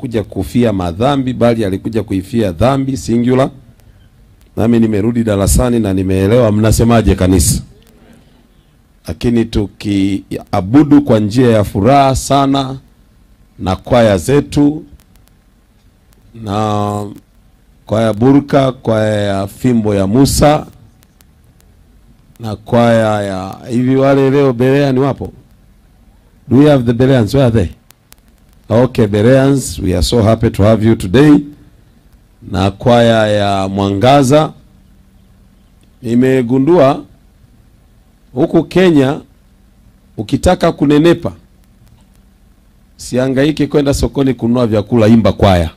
Hakuja kufia madhambi bali alikuja kuifia dhambi singular. Nami nimerudi darasani na nimeelewa mnasemaje kanisa. Lakini tukiabudu kwa njia ya furaha sana na kwaya zetu, na kwaya Burka, kwaya ya Fimbo ya Musa, na kwaya ya hivi wale leo Berean wapo? Do we have the Bereans? Where are they? Okay, Bereans, we are so happy to have you today. Na kwaya ya Mwangaza. Nimegundua huku Kenya ukitaka kunenepa, sihangaike kwenda sokoni kununua vyakula, imba kwaya.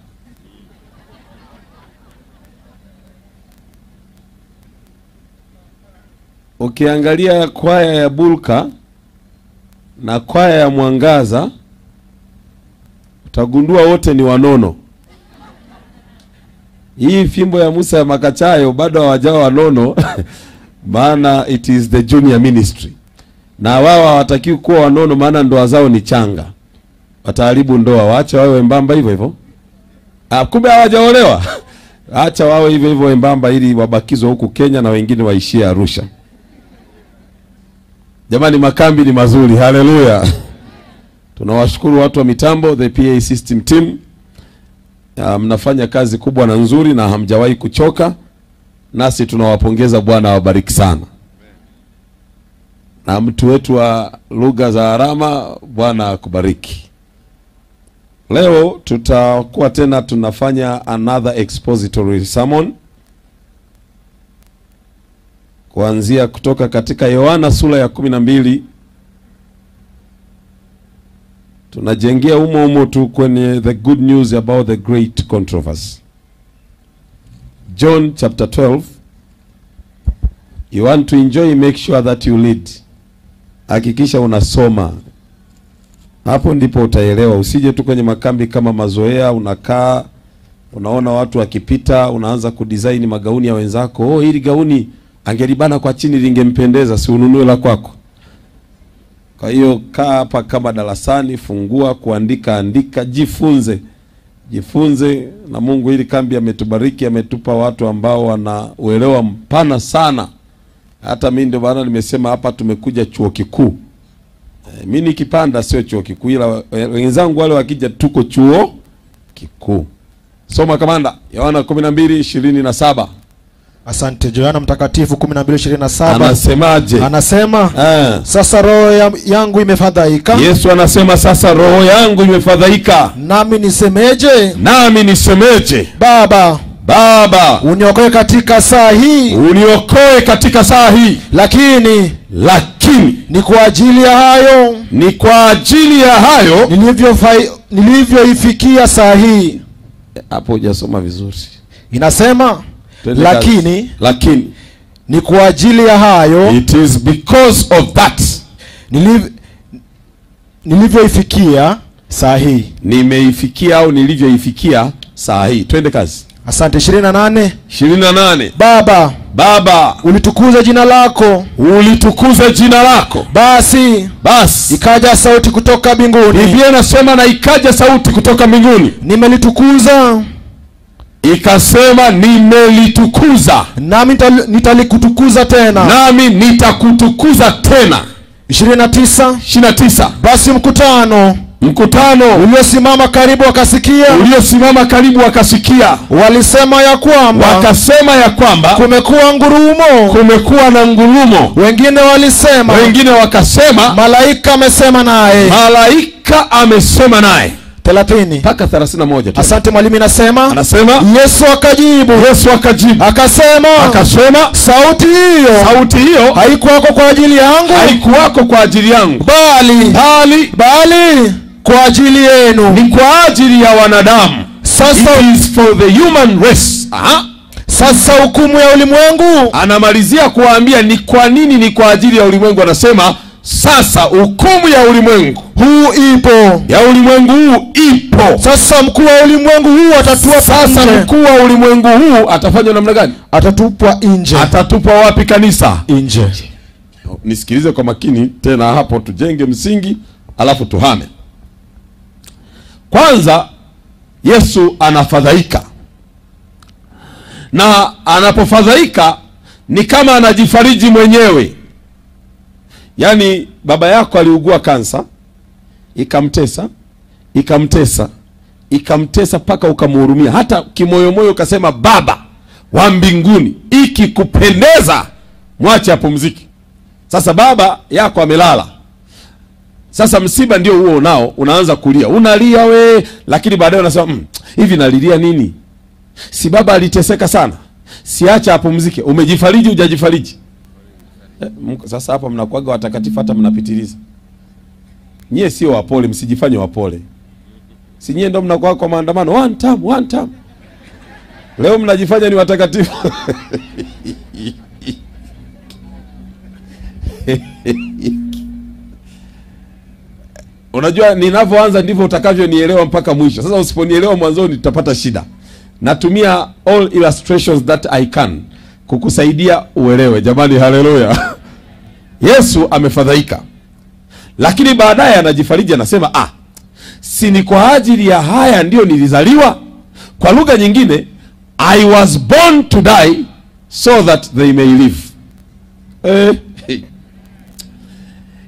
Ukiangalia kwaya ya Bulka na kwaya ya Mwangaza, utagundua wote ni wanono. Hii Fimbo ya Musa ya Makachayo bado hawajawa wanono maana it is the junior ministry. Na wao hawatakiwi kuwa wanono maana ndoa zao ni changa. Wataharibu ndoa, waache wawe wembamba hivyo hivyo. Kumbe hawajaolewa. Acha wawe hivyo hivyo wembamba ili wabakizwe huku Kenya na wengine waishie Arusha. Jamani, makambi ni mazuri. Haleluya. Tunawashukuru watu wa mitambo, the PA system team. Mnafanya kazi kubwa na nzuri na hamjawahi kuchoka. Nasi tunawapongeza, Bwana awabariki sana. Na mtu wetu wa lugha za alama, Bwana akubariki. Leo tutakuwa tena tunafanya another expository sermon kuanzia kutoka katika Yohana sura ya 12. Tunajengea humo humo tu kwenye the good news about the great controversy. John chapter 12. You want to enjoy, make sure that you lead. Hakikisha unasoma. Hapo ndipo utaelewa. Usije tu kwenye makambi kama mazoea, unakaa, unaona watu wakipita, unaanza kudesign magauni ya wenzako. Oh, hili gauni angelibana kwa chini lingempendeza, si ununue la kwako. Kwa hiyo kaa hapa kama darasani, fungua, kuandika, andika, jifunze. Jifunze. Na Mungu hili kambi ametubariki, ametupa watu ambao wana uelewa mpana sana. Hata mimi ndio maana nimesema hapa tumekuja chuo kikuu. Mimi nikipanda sio chuo kikuu, ila wenzangu wale wakija tuko chuo kikuu. Soma kamanda, Yohana 12:27. Asante. Yohana Mtakatifu 12:27. Anasemaje? Anasema, sasa roho yangu imefadhaika. Yesu anasema sasa roho yangu imefadhaika. Nami nisemeje? Nami nisemeje? Baba, Baba, uniokoe katika saa hii. Uniokoe katika saa hii. Lakini ni kwa ajili ya hayo, ni kwa ajili ya hayo nilivyoifikia saa hii. Hapo hujasoma vizuri. Inasema lakini ni kwa ajili ya hayo, it is because of that, nilivyoifikia saa hii. Nimeifikia au nilivyoifikia saa hii. Twende kazi. Asante. 28. 28. Baba, Baba, ulitukuze jina lako. Ulitukuze jina lako. Basi ikaja sauti kutoka mbinguni. Biblia inasema na ikaja sauti kutoka mbinguni. Nimelitukuza. Ikasema nimelitukuza. Nami nitalikutukuza tena. Nami nitakutukuza tena. 29. 29. Basi mkutano uliosimama karibu wakasikia. Uliosimama karibu wakasikia. Walisema ya kwamba, wakasema ya kwamba kumekuwa ngurumo. Kumekuwa na ngurumo. Wengine walisema, wengine wakasema, malaika amesema naye. Malaika amesema naye. 30 mpaka 31. Asante mwalimu. Inasema, anasema Yesu akajibu. Yesu akajibu. Akasema, akasema, sauti hiyo, sauti hiyo haikuwako kwa ajili yangu, haikuwako kwa ajili yangu, bali kwa ajili yenu. Ni kwa ajili ya wanadamu. Sasa it is for the human race. Aha. Sasa hukumu ya ulimwengu. Anamalizia kuwaambia ni kwa nini ni kwa ajili ya ulimwengu. Anasema sasa hukumu ya ulimwengu huu ipo. Ya ulimwengu huu ipo. Sasa mkuu wa ulimwengu huu atatupwa. Sasa mkuu wa ulimwengu huu atafanywa namna gani? Atatupwa nje. Atatupwa wapi kanisa? Nje. Nisikilize kwa makini tena hapo, tujenge msingi alafu tuhame. Kwanza Yesu anafadhaika. Na anapofadhaika ni kama anajifariji mwenyewe. Yaani baba yako aliugua kansa, ikamtesa, ikamtesa, ikamtesa paka ukamhurumia. Hata kimoyomoyo ukasema, Baba wa mbinguni, ikikupendeza mwache apumzike. Sasa baba yako amelala. Sasa msiba ndio huo unao, unaanza kulia. Unalia we, lakini baadaye unasema, hivi nalilia nini? Si baba aliteseka sana. Siacha apumzike. Umejifariji hujajifariji? Sasa hapa mnakuaga watakatifu hata mnapitiliza. Nyie sio wapole, msijifanye wapole. Si nyie ndio mnakuwa kwa maandamano one time, one time. Leo mnajifanya ni watakatifu. Unajua ninavyoanza ndivyo utakavyonielewa mpaka mwisho. Sasa usiponielewa mwanzoni tutapata shida. Natumia all illustrations that I can kukusaidia uelewe. Jamani, haleluya. Yesu amefadhaika. Lakini baadaye anajifariji, anasema, si ni kwa ajili ya haya ndio nilizaliwa? Kwa lugha nyingine, I was born to die so that they may live.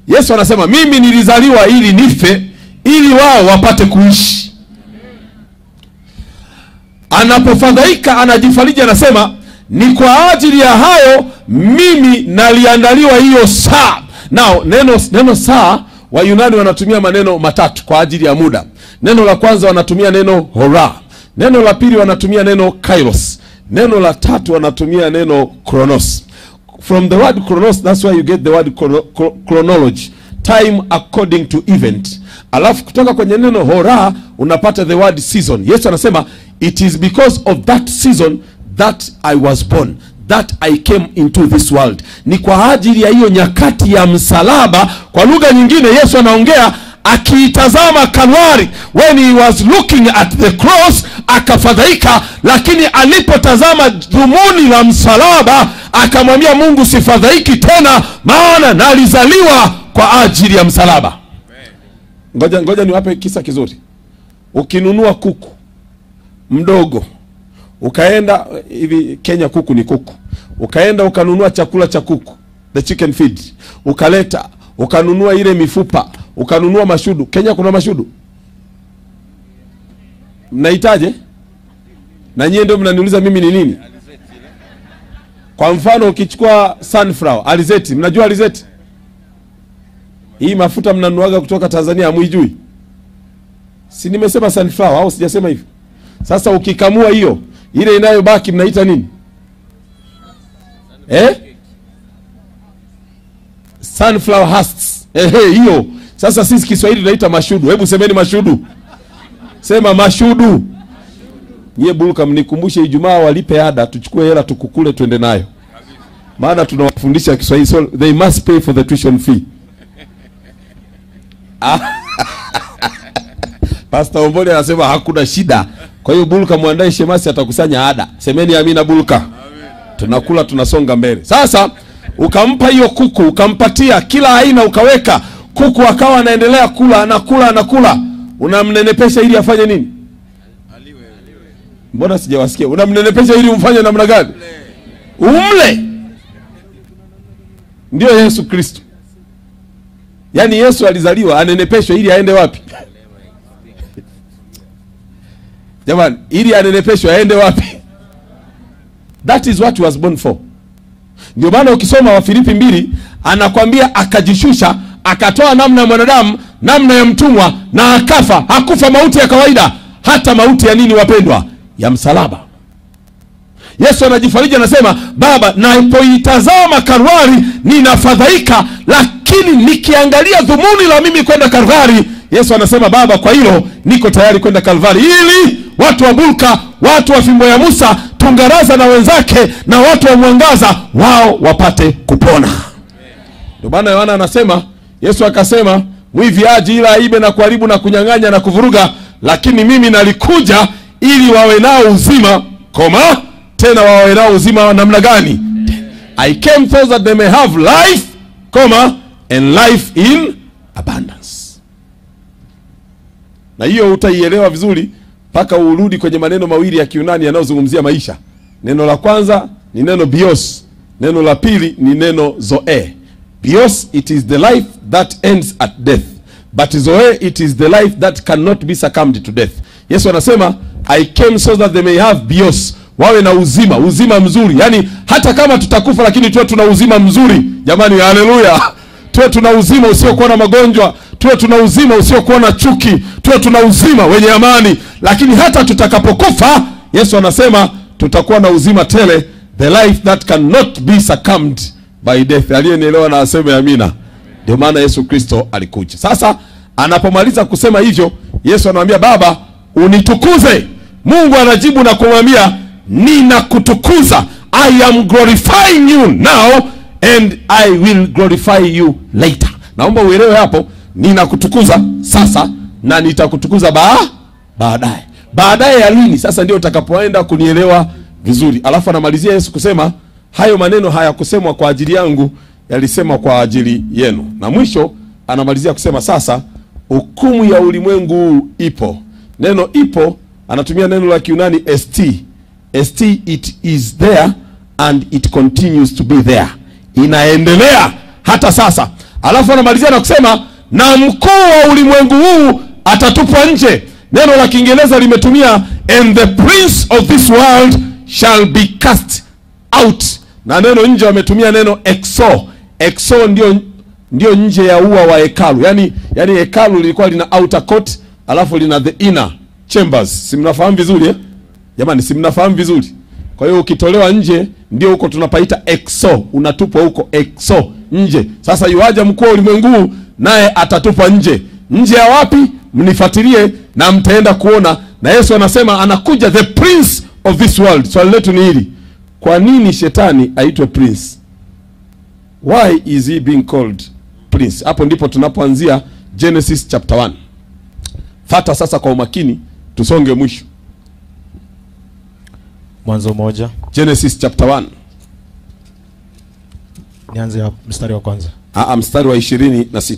Yesu anasema mimi nilizaliwa ili nife ili wao wapate kuishi. Anapofadhaika anajifariji, anasema ni kwa ajili ya hayo mimi naliandaliwa hiyo saa. Now neno saa, Wayunani wanatumia maneno matatu kwa ajili ya muda. Neno la kwanza wanatumia neno hora. Neno la pili wanatumia neno kairos. Neno la tatu wanatumia neno chronos. From the word chronos, that's why you get the word chronology, time according to event. Alafu kutoka kwenye neno hora unapata the word season. Yesu anasema it is because of that season that I was born, that I came into this world. Ni kwa ajili ya hiyo nyakati ya msalaba. Kwa lugha nyingine Yesu anaongea akiitazama Kalvari. When he was looking at the cross akafadhaika, lakini alipotazama dhumuni la msalaba akamwambia Mungu, sifadhaiki tena, maana nalizaliwa kwa ajili ya msalaba. Ngoja niwape kisa kizuri. Ukinunua kuku mdogo, ukaenda hivi Kenya kuku ni kuku, ukaenda ukanunua chakula cha kuku, the chicken feed, ukaleta, ukanunua ile mifupa, ukanunua mashudu. Kenya kuna mashudu? Mnahitaje? Na nyie ndio mnaniuliza mimi ni nini? Kwa mfano ukichukua sunflower, alizeti, mnajua alizeti? Hii mafuta mnanuaga kutoka Tanzania hamuijui? Si nimesema sunflower au sijasema hivyo? Sasa ukikamua hiyo, ile inayobaki mnaita nini? Sunflower husks. Hiyo. Sasa sisi Kiswahili tunaita mashudu. Hebu semeni mashudu. Sema mashudu. Nyie Bulka mnikumbushe Ijumaa walipe ada, tuchukue hela tukukule twende nayo. Maana tunawafundisha Kiswahili, so they must pay for the tuition fee. Pastor Ombole anasema hakuna shida. Kwa hiyo Bulka muandae shemasi atakusanya ada. Semeni amina Bulka. Amen. Tunakula tunasonga mbele. Sasa ukampa hiyo kuku, ukampatia kila aina, ukaweka kuku akawa anaendelea kula, anakula, anakula. Unamnenepesha ili afanye nini? Mbona sijawasikia? Unamnenepesha ili umfanye namna gani? Umle. Ndio Yesu Kristo. Yaani Yesu alizaliwa anenepeshwe ili aende wapi? Jamani, ili anenepeshwe aende wapi? That is what he was born for. Ndio maana ukisoma wa Filipi 2 anakwambia akajishusha, akatoa namna ya mwanadamu, namna ya mtumwa, na akafa. Hakufa mauti ya kawaida, hata mauti ya nini wapendwa? Ya msalaba. Yesu anajifariji anasema, Baba, napoitazama Kalvari ninafadhaika, lakini nikiangalia dhumuni la mimi kwenda Kalvari, Yesu anasema Baba, kwa hilo niko tayari kwenda Kalvari ili watu wa Bulka, watu wa Fimbo ya Musa, Tungaraza na wenzake na watu wa Mwangaza wao wapate kupona. Ndio maana Yohana anasema, Yesu akasema, mwivi haji ila aibe na kuharibu na kunyang'anya na kuvuruga, lakini mimi nalikuja ili wawe nao uzima, koma tena wawe nao uzima wa namna gani? I came so that they may have life, koma, and life in abundance. Na hiyo utaielewa vizuri mpaka urudi kwenye maneno mawili ya Kiunani yanayozungumzia maisha. Neno la kwanza ni neno bios, neno la pili ni neno zoe. Bios, it is the life that ends at death, but zoe, it is the life that cannot be succumbed to death. Yesu anasema I came so that they may have bios, wawe na uzima, uzima mzuri. Yani hata kama tutakufa lakini tuwe tuna uzima mzuri. Jamani, haleluya. Tuwe tuna uzima usiokuwa na magonjwa, tuwe tuna uzima usiokuwa na chuki, tuwe tuna uzima wenye amani. Lakini hata tutakapokufa, Yesu anasema tutakuwa na uzima tele, the life that cannot be succumbed by death. Aliyenielewa na aseme amina. Ndio maana Yesu Kristo alikuja. Sasa anapomaliza kusema hivyo, Yesu anamwambia Baba, unitukuze. Mungu anajibu na kumwambia ninakutukuza. I am glorifying you now and I will glorify you later. Naomba uelewe hapo, ninakutukuza sasa na nitakutukuza baadaye. Baadaye ya lini? Sasa ndio utakapoenda kunielewa vizuri. Alafu anamalizia Yesu kusema hayo maneno hayakusemwa kwa ajili yangu, yalisemwa kwa ajili yenu. Na mwisho anamalizia kusema sasa hukumu ya ulimwengu ipo. Neno ipo anatumia neno la Kiunani st. St, it is there and it continues to be there. Inaendelea hata sasa. Alafu anamalizia na kusema na mkuu wa ulimwengu huu atatupwa nje. Neno la Kiingereza limetumia and the prince of this world shall be cast out. Na neno nje wametumia neno exo. Exo ndio nje ya ua wa hekalu. Yani hekalu lilikuwa lina outer court, alafu lina the inner chambers. Si mnafahamu vizuri eh? Jamani, si mnafahamu vizuri? Kwa hiyo ukitolewa nje ndio huko tunapaita exo, unatupwa huko exo, nje. Sasa yuaja mkuu wa ulimwengu naye atatupwa nje. Nje ya wapi? Mnifuatilie na mtaenda kuona. Na Yesu anasema anakuja the prince of this world. Swali letu ni hili: kwa nini shetani aitwe prince? Why is he being called prince? Hapo ndipo tunapoanzia Genesis chapter 1. Fata sasa kwa umakini, tusonge mwisho. Mwanzo 1. Genesis chapter 1. Nianze hapo mstari wa kwanza. Mstari wa 26.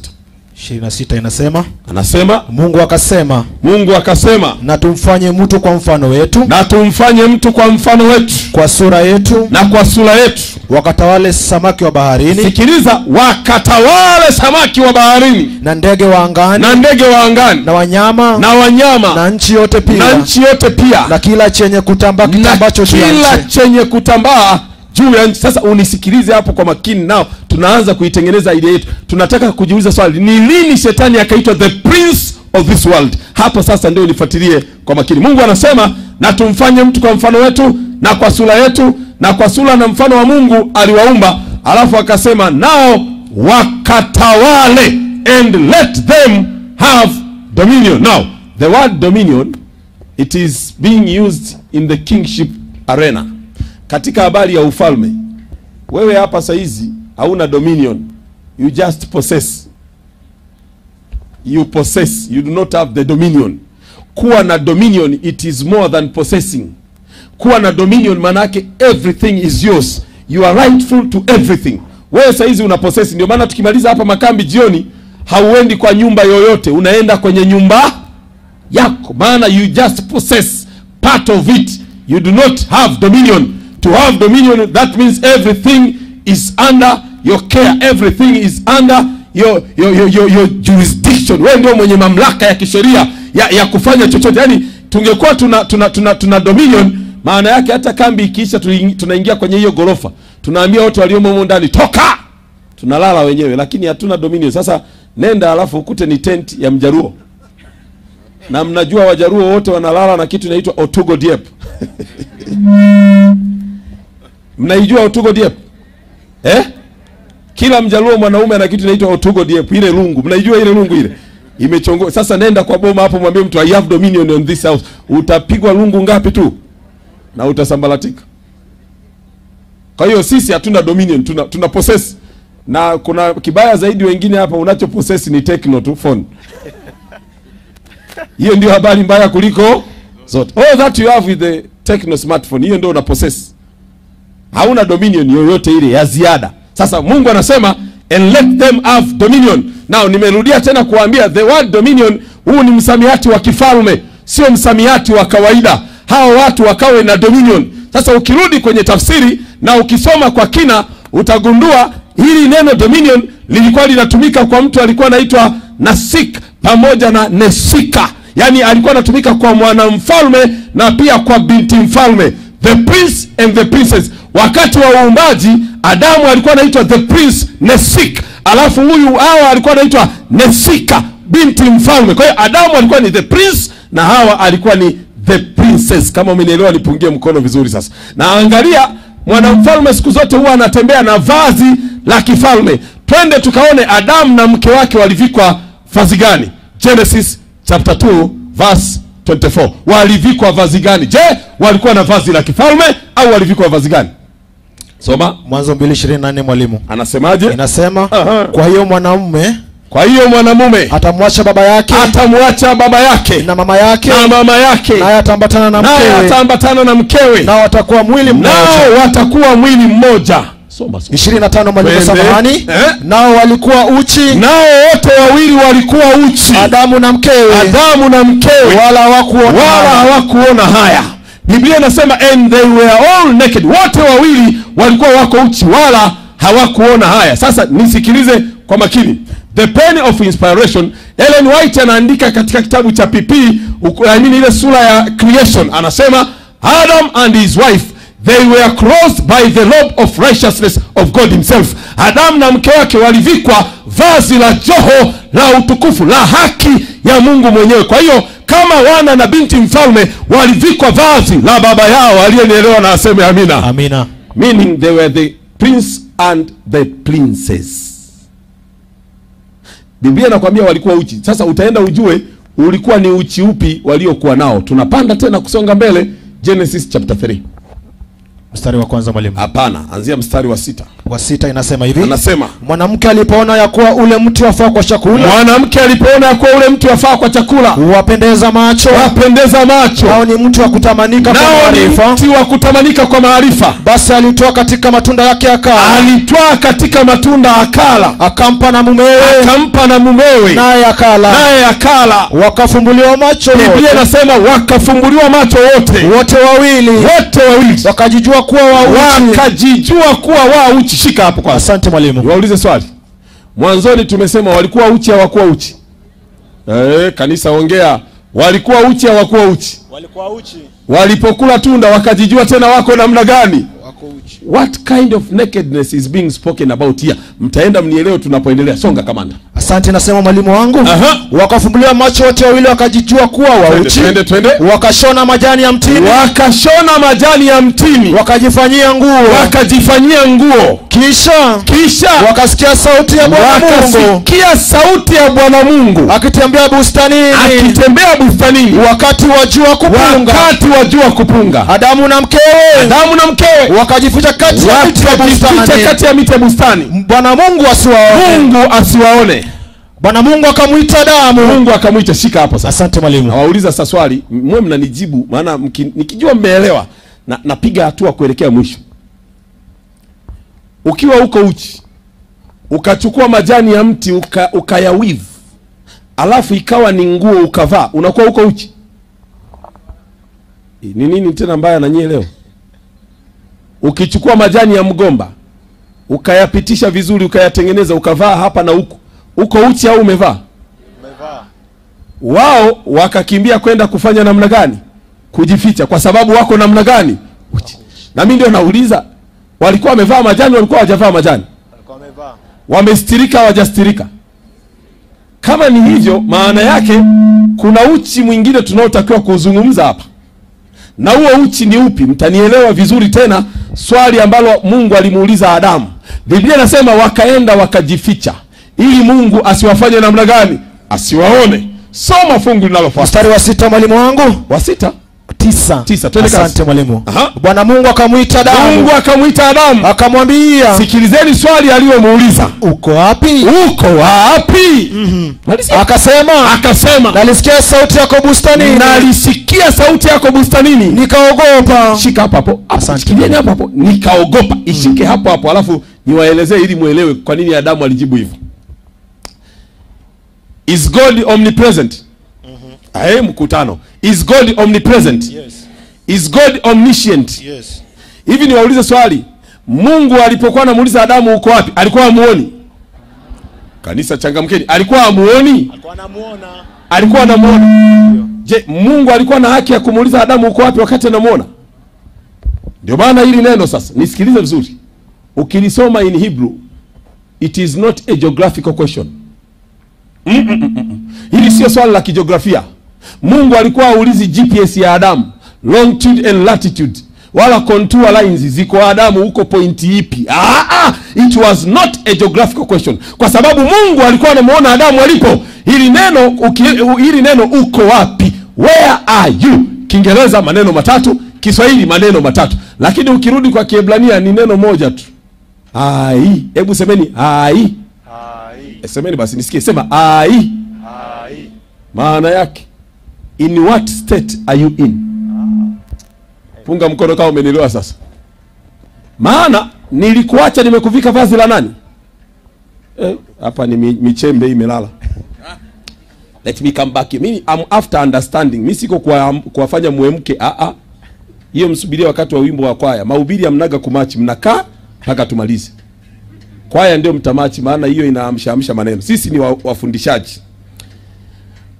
26 inasema, anasema Mungu akasema, Mungu akasema, na tumfanye mtu kwa mfano wetu, na tumfanye mtu kwa mfano wetu, kwa sura yetu, na kwa sura yetu, wakatawale samaki wa baharini. Sikiliza, wakatawale samaki wa baharini, na ndege wa angani, na ndege wa angani, na wanyama, na wanyama, na nchi yote pia, na nchi yote pia, na kila chenye kutambaa kitambacho juu ya nchi, kila chenye kutambaa juu ya nchi. Sasa unisikilize hapo kwa makini. Nao tunaanza kuitengeneza idea yetu. Tunataka kujiuliza swali, ni lini shetani akaitwa the prince of this world? Hapo sasa ndio unifuatilie kwa makini. Mungu anasema na tumfanye mtu kwa mfano wetu na kwa sura yetu, na kwa sura na mfano wa Mungu aliwaumba. Alafu akasema nao wakatawale, and let them have dominion. Now the word dominion, it is being used in the kingship arena. Katika habari ya ufalme, wewe hapa saizi hauna dominion. You just possess. You possess. You do not have the dominion. Kuwa na dominion, it is more than possessing. Kuwa na dominion manake everything is yours. You are rightful to everything. Wewe saizi una possess. Ndio maana tukimaliza hapa makambi jioni, hauendi kwa nyumba yoyote, unaenda kwenye nyumba yako. Maana you just possess part of it. You do not have dominion. To have dominion, that means everything is under your care. Everything is under your jurisdiction. Wewe ndio mwenye mamlaka ya kisheria ya kufanya chochote. Yani tungekuwa tuna dominion, maana yake hata kambi ikiisha tunaingia kwenye hiyo gorofa, tunaambia watu waliomo humo ndani toka, tunalala wenyewe. Lakini hatuna dominion. Sasa nenda alafu ukute ni tent ya Mjaruo. Na mnajua Wajaruo wote wanalala na kitu inaitwa Otugo Diep. Mnaijua Otugo Diep? Eh? Kila Mjaluo mwanaume ana kitu inaitwa Otugo Diep, ile lungu. Mnaijua ile lungu ile? Imechongo. Sasa nenda kwa boma hapo mwambie mtu I have dominion on this house. Utapigwa lungu ngapi tu? Na utasambaratika. Kwa hiyo sisi hatuna dominion, tuna possess. Na kuna kibaya zaidi wengine hapa unacho possess ni techno tu phone. Hiyo ndio habari mbaya kuliko zote. All that you have with the techno smartphone, hiyo ndio una possess. Hauna dominion yoyote ile ya ziada. Sasa Mungu anasema and let them have dominion. Now nimerudia tena kuambia the word dominion, huu ni msamiati wa kifalme. Sio Sio msamiati wa kawaida. Hao watu wakawe na dominion. Sasa ukirudi kwenye tafsiri na ukisoma kwa kina, utagundua hili neno dominion lilikuwa linatumika kwa mtu alikuwa anaitwa Nasik pamoja na Nesika. Yani alikuwa anatumika kwa mwanamfalme na pia kwa binti mfalme, the prince and the princess. Wakati wa uumbaji Adamu alikuwa anaitwa the prince Nesik, alafu huyu Hawa alikuwa anaitwa Nesika, binti mfalme. Kwa hiyo Adamu alikuwa ni the prince na Hawa alikuwa ni the princess. Kama umenielewa nipungie mkono vizuri sasa. Na angalia, mwanamfalme siku zote huwa anatembea na vazi la kifalme. Twende tukaone Adamu na mke wake walivikwa vazi gani. Genesis chapter 2 verse 24. Walivikwa vazi gani? Je, walikuwa na vazi la kifalme au walivikwa vazi gani? Soma Mwanzo 2:24 mwalimu. Anasemaje? Inasema, kwa hiyo mwanamume, kwa hiyo mwanamume atamwacha baba yake, atamwacha baba yake na mama yake, na mama yake, naye ataambatana na mkewe, naye ataambatana na mkewe, nao watakuwa mwili mmoja, nao watakuwa mwili mmoja. Soma, soma. 25 mwalimu, samahani. Nao walikuwa uchi, nao wote wawili walikuwa uchi, Adamu na mkewe, Adamu na mkewe, wala hawakuona haya. Biblia inasema and they were all naked, wote wawili walikuwa wako uchi wala hawakuona haya. Sasa nisikilize kwa makini. The Pen of Inspiration, Ellen White anaandika katika kitabu cha PP, I mean ile sura ya Creation, anasema Adam and his wife, they were clothed by the robe of righteousness of God himself. Adam na mke wake walivikwa vazi la joho la utukufu la haki ya Mungu mwenyewe. Kwa hiyo kama wana na binti mfalme walivikwa vazi la baba yao, aliyenielewa na aseme amina. Amina. Meaning they were the prince and the princess. Biblia inakwambia walikuwa uchi. Sasa utaenda ujue ulikuwa ni uchi upi waliokuwa nao. Tunapanda tena kusonga mbele, Genesis chapter 3. Mstari wa kwanza mwalimu. Hapana, anzia mstari wa 6. Wa 6 inasema hivi. Anasema, mwanamke alipoona ya kuwa ule mti wafaa kwa chakula, mwanamke alipoona ya kuwa ule mti wafaa kwa chakula, wapendeza macho, wapendeza macho, nao ni mti wa kutamanika kwa maarifa, nao ni mti wa kutamanika kwa maarifa, basi alitoa katika matunda yake akala, alitoa katika matunda akala, akampa na mumewe, akampa na mumewe, naye akala, naye akala, wakafumbuliwa macho. Biblia inasema wakafumbuliwa macho wote, wote wawili, wote wawili, wakajijua kuwa wauchi, wakajijua kuwa wauchi. Shika hapo kwanza. Asante mwalimu. Niwaulize swali. Mwanzoni tumesema walikuwa uchi, hawakuwa uchi? Kanisa ongea. Walikuwa uchi, hawakuwa uchi? Walikuwa uchi. Walipokula tunda wakajijua tena wako namna gani? Wako uchi. What kind of nakedness is being spoken about here? Mtaenda mnielewe tunapoendelea. Songa kamanda. Asante, nasema mwalimu wangu. Wakafumbuliwa macho wote wawili wakajijua kuwa wauchi. Twende, twende. Wakashona majani ya mtini. Wakashona majani ya mtini. Wakajifanyia nguo. Wakajifanyia nguo. Kisha wakasikia sauti ya Bwana Mungu. Wakasikia sauti ya Bwana Mungu akitembea bustanini. Akitembea bustanini. Wakati wa jua kupunga. Wakati wa jua kupunga. Adamu na mkewe. Adamu na mkewe wakajificha kati ya miti ya bustani. Kati ya miti ya bustani. Bwana Mungu asiwaone. Mungu asiwaone. Bwana Mungu akamuita Adamu. Mungu akamuita. Shika hapo sasa. Asante mwalimu. Nawauliza sasa swali, mwe mnanijibu maana nikijua mmeelewa na napiga hatua kuelekea mwisho. Ukiwa uko uchi, ukachukua majani ya mti ukayawivu, alafu ikawa ni nguo ukavaa, unakuwa uko uchi? Ni nini tena mbaya na nyie leo? Ukichukua majani ya mgomba, ukayapitisha vizuri, ukayatengeneza, ukavaa hapa na huku, uko uchi au umevaa? Umevaa. Wao wakakimbia kwenda kufanya namna gani? Kujificha, kwa sababu wako namna gani? Uchi. Na mimi ndio nauliza, walikuwa wamevaa majani, walikuwa hawajavaa majani? Walikuwa wamevaa. Wamestirika, hawajastirika? Kama ni hivyo, maana yake kuna uchi mwingine tunaotakiwa kuzungumza hapa. Na huo uchi ni upi? Mtanielewa vizuri tena swali ambalo Mungu alimuuliza Adamu. Biblia inasema wakaenda wakajificha ili Mungu asiwafanye namna gani? Asiwaone. Soma fungu linalofuata. Mstari wa 6 mwalimu wangu. Wa 6? 9. 9. Twende kazi. Asante mwalimu. Bwana Mungu akamuita Adamu. Mungu akamuita Adamu. Akamwambia. Sikilizeni swali aliyomuuliza. Uko wapi? Uko wapi? Akasema. Akasema. Nalisikia sauti yako bustanini. Nalisikia sauti yako bustanini. Nikaogopa. Shika hapo hapo. Asante. Shikilieni hapo hapo. Nikaogopa. Ishike hapo hapo alafu niwaelezee ili muelewe kwa nini Adamu alijibu hivyo. Is God omnipresent? Ae, mkutano. Is God omnipresent? Yes. Is God omniscient? Yes. Hivi niwaulize swali. Mungu alipokuwa anamuuliza Adamu uko wapi, alikuwa hamuoni? Kanisa changamkeni. Alikuwa hamuoni? Alikuwa anamuona. Alikuwa anamuona. Je, Mungu alikuwa na haki ya kumuuliza Adamu uko wapi wakati anamuona? Ndio maana hili neno sasa, nisikilize vizuri. Ukilisoma in Hebrew, it is not a geographical question. Hili sio swali la kijiografia. Mungu alikuwa haulizi GPS ya Adamu, longitude and latitude, wala contour lines ziko Adamu huko pointi ipi. It was not a geographical question. Kwa sababu Mungu alikuwa anamuona Adamu alipo. Hili neno hili neno uko wapi? Where are you? Kiingereza maneno matatu, Kiswahili maneno matatu. Lakini ukirudi kwa Kiebrania ni neno moja tu. Ai. Hebu semeni ai. Ai. Semeni basi nisikie. Sema ai. Ai. Maana yake, in what state are you in? Punga mkono kama umenielewa sasa. Maana nilikuacha nimekuvika vazi la nani? Hapa ni michembe imelala. Let me come back. Mimi I'm after understanding. Mimi siko kuwafanya muemke. Hiyo msubirie wakati wa wimbo wa kwaya. Mahubiri hamnaga kumachi, mnakaa mpaka tumalize. Kwaya ndio mtamachi, maana hiyo inaamsha amsha maneno. Sisi ni wafundishaji.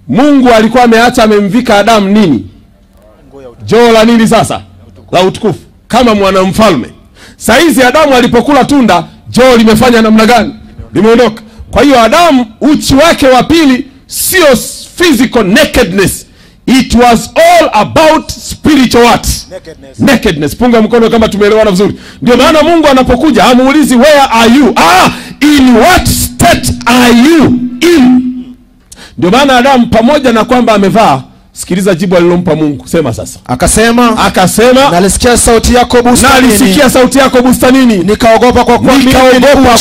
Mungu alikuwa ameacha amemvika Adamu nini? Joo la nini sasa? La utukufu. Kama mwanamfalme. Saizi Adamu alipokula tunda, joo limefanya namna gani? Limeondoka. Kwa hiyo Adamu uchi wake wa pili sio physical nakedness. It was all about spiritual what? Nakedness. Nakedness. Punga mkono kama tumeelewana vizuri. Ndio maana Mungu anapokuja hamuulizi where are you? In what state are you in? Ndio maana Adamu pamoja na kwamba amevaa, sikiliza jibu alilompa Mungu. Sema sasa. Akasema, nalisikia sauti yako bustanini. Nalisikia sauti yako bustanini. Nikaogopa kwa kuwa mimi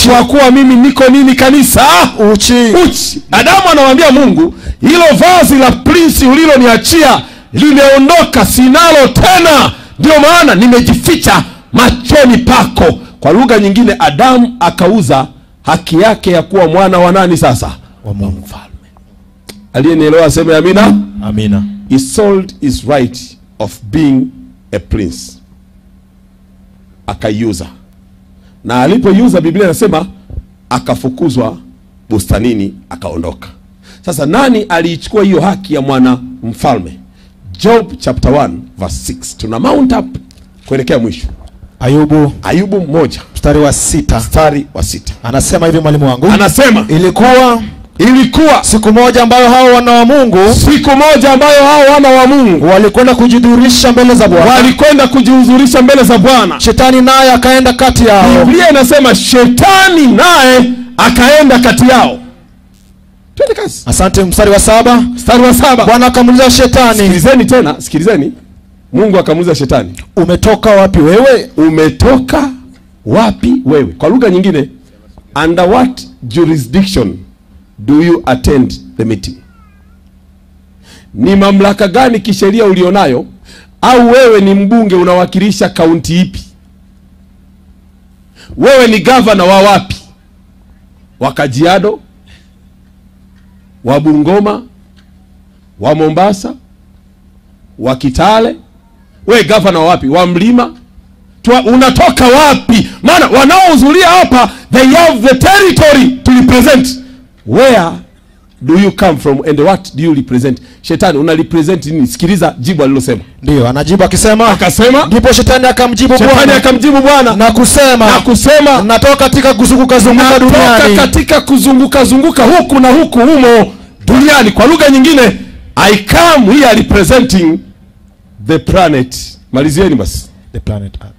kwa kuwa mimi niko nini kanisa? Uchi. Uchi. Adamu anamwambia Mungu, hilo vazi la prince uliloniachia limeondoka, sinalo tena. Ndio maana nimejificha machoni pako. Kwa lugha nyingine, Adamu akauza haki yake ya kuwa mwana wa nani sasa? Wa Mungu. Aliyenielewa aseme amina. Amina. He sold his right of being a prince. Akaiuza. Na alipoiuza, Biblia inasema akafukuzwa bustanini, akaondoka. Sasa nani aliichukua hiyo haki ya mwana mfalme? Job chapter 1 verse 6. Tuna mount up kuelekea mwisho. Ayubu 1 mstari wa 6. Mstari wa 6. Anasema hivi mwalimu wangu. Anasema ilikuwa siku moja ambayo hao wana wa Mungu, siku moja ambayo hao wana wa Mungu walikwenda kujidhuhirisha mbele za Bwana. Walikwenda kujihudhurisha mbele za Bwana. Shetani naye akaenda kati yao. Biblia inasema shetani naye akaenda kati yao. Twende kazi. Asante. Mstari wa 7. Mstari wa 7. Bwana akamuuliza shetani. Sikilizeni tena, sikilizeni. Mungu akamuuliza shetani, umetoka wapi wewe? Umetoka wapi wewe? Kwa lugha nyingine, under what jurisdiction do you attend the meeting? Ni mamlaka gani kisheria ulionayo? Au wewe ni mbunge unawakilisha kaunti ipi? Wewe ni governor wa wapi? Wa Kajiado? Wa Bungoma? Wa Mombasa? Wa Kitale? Wewe governor wa wapi? Wa Mlima? Unatoka wapi? Maana wanaohudhuria hapa, they have the territory to represent. Where do you come from and what do you represent? Shetani, una represent nini? Sikiliza jibu alilosema. Ndio, anajibu akisema, akasema, ndipo shetani akamjibu Bwana. Shetani akamjibu Bwana na kusema, natoka katika kuzunguka zunguka duniani. Natoka katika kuzunguka zunguka huku na huku humo duniani. Kwa lugha nyingine, I come here representing the planet. Malizieni basi. The planet Earth.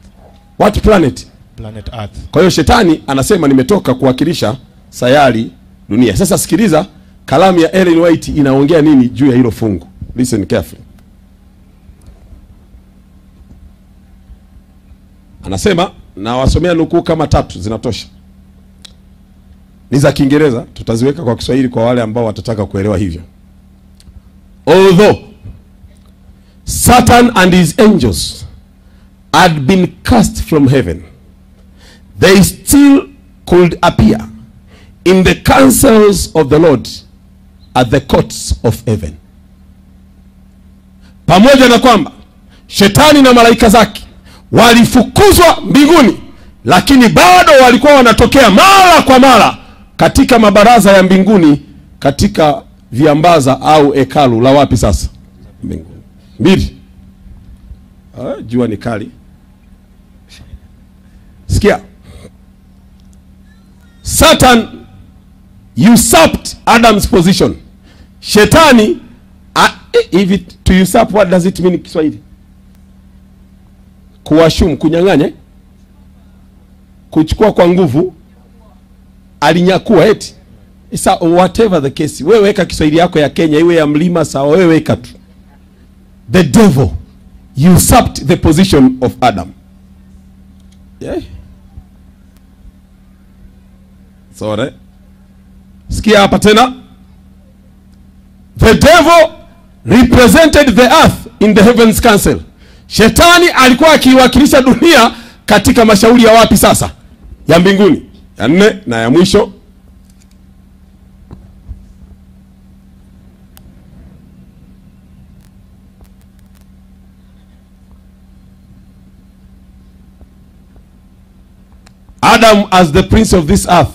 What planet? Planet Earth. Kwa hiyo shetani anasema nimetoka kuwakilisha sayari dunia. Sasa sikiliza kalamu ya Ellen White inaongea nini juu ya hilo fungu. Listen carefully. Anasema, na wasomea nukuu kama 3 zinatosha. Ni za Kiingereza, tutaziweka kwa Kiswahili kwa wale ambao watataka kuelewa hivyo. Although Satan and his angels had been cast from heaven, they still could appear in the counsels of the Lord at the courts of heaven. Pamoja na kwamba shetani na malaika zake walifukuzwa mbinguni, lakini bado walikuwa wanatokea mara kwa mara katika mabaraza ya mbinguni, katika viambaza au hekalu la wapi sasa? Mbinguni. 2. Jua ni kali. Sikia. Satan usurped Adam's position. Shetani, if it, to usurp, what does it mean in Kiswahili? Kuwashumu, kunyang'anya, kuchukua kwa nguvu, alinyakua eti. Sa, whatever the case, wewe weka Kiswahili yako ya Kenya, iwe ya mlima sawa, wewe weka tu. The devil usurped the position of Adam. Yeah. Sorry. Sikia hapa tena. The devil represented the earth in the heavens council. Shetani alikuwa akiwakilisha dunia katika mashauri ya wapi sasa? Ya mbinguni. Ya 4 na ya mwisho. Adam, as the prince of this earth,